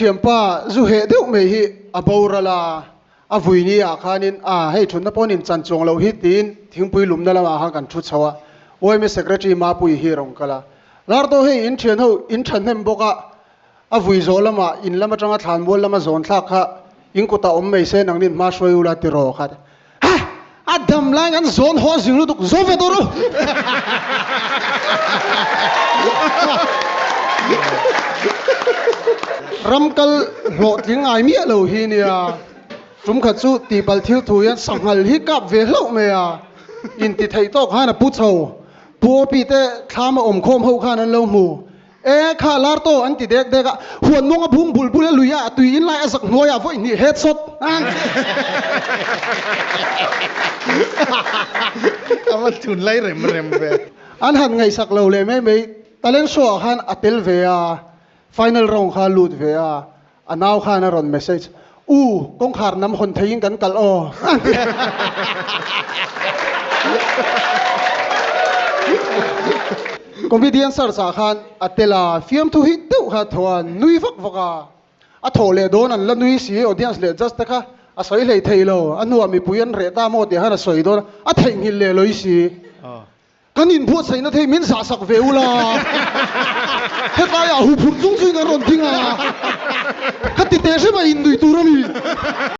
thianpa zu heh deuh mai hi a boral a, a vui ni ah khanin a hei thutna pawh nin chan chuang loh hi tiin thingpui lumna lamah khan kan thu chho a, yma Secretary Mapuii hi a rawn kal a. Larto hei in thian ho in thahnem bawk a, a vui zawh lamah in lam atanga thlanmual lama zawn thlak kha in kutah awm mai se nangnin hma hruai ula ti rawh kha. Ha! A dam lai kan zawn haw zing lutuk zo ve tawh ru! Ram kal hlawhtling ngai miah lo hi nia. Tum khat chu tihpalh thil thu hian sanghal hi kap ve hlauh mai a. Inti theih tawk khan a pu chho. Pu Opi te thlam a awm khawm ho khan an lo hmu. E kha lar tawh an ti dek dek a, huan mawng a bung bul bul a lui a, a tui in lai a zak hnuai ah vawi hnih het sawt an. A va thun lai rem rem ve. An han ngaihsak lo leh mai mai, talent show ah khan a tel ve a, final round kha a lut ve a, a nau khan a rawn message, U, kawngkhar nam hawn theiin kan kalh aw. Comedian search ah khan a tel a, fiamthu hi deuh kha a thaw a, nui vak vak a, a thawh leh dawn an la nui si, audience leh judge te kha a sawi hlei thei lo, a hnuah mipui an reh ta maw tih khan a sawi dawn a, a theihnghilh leh lawi si. Kan inbuatsaihna thei min zahsak ve ula, hetlaiah huphurh chung chuin kan rawn ding a, ka ti teh hrep a, innuih tur a ni.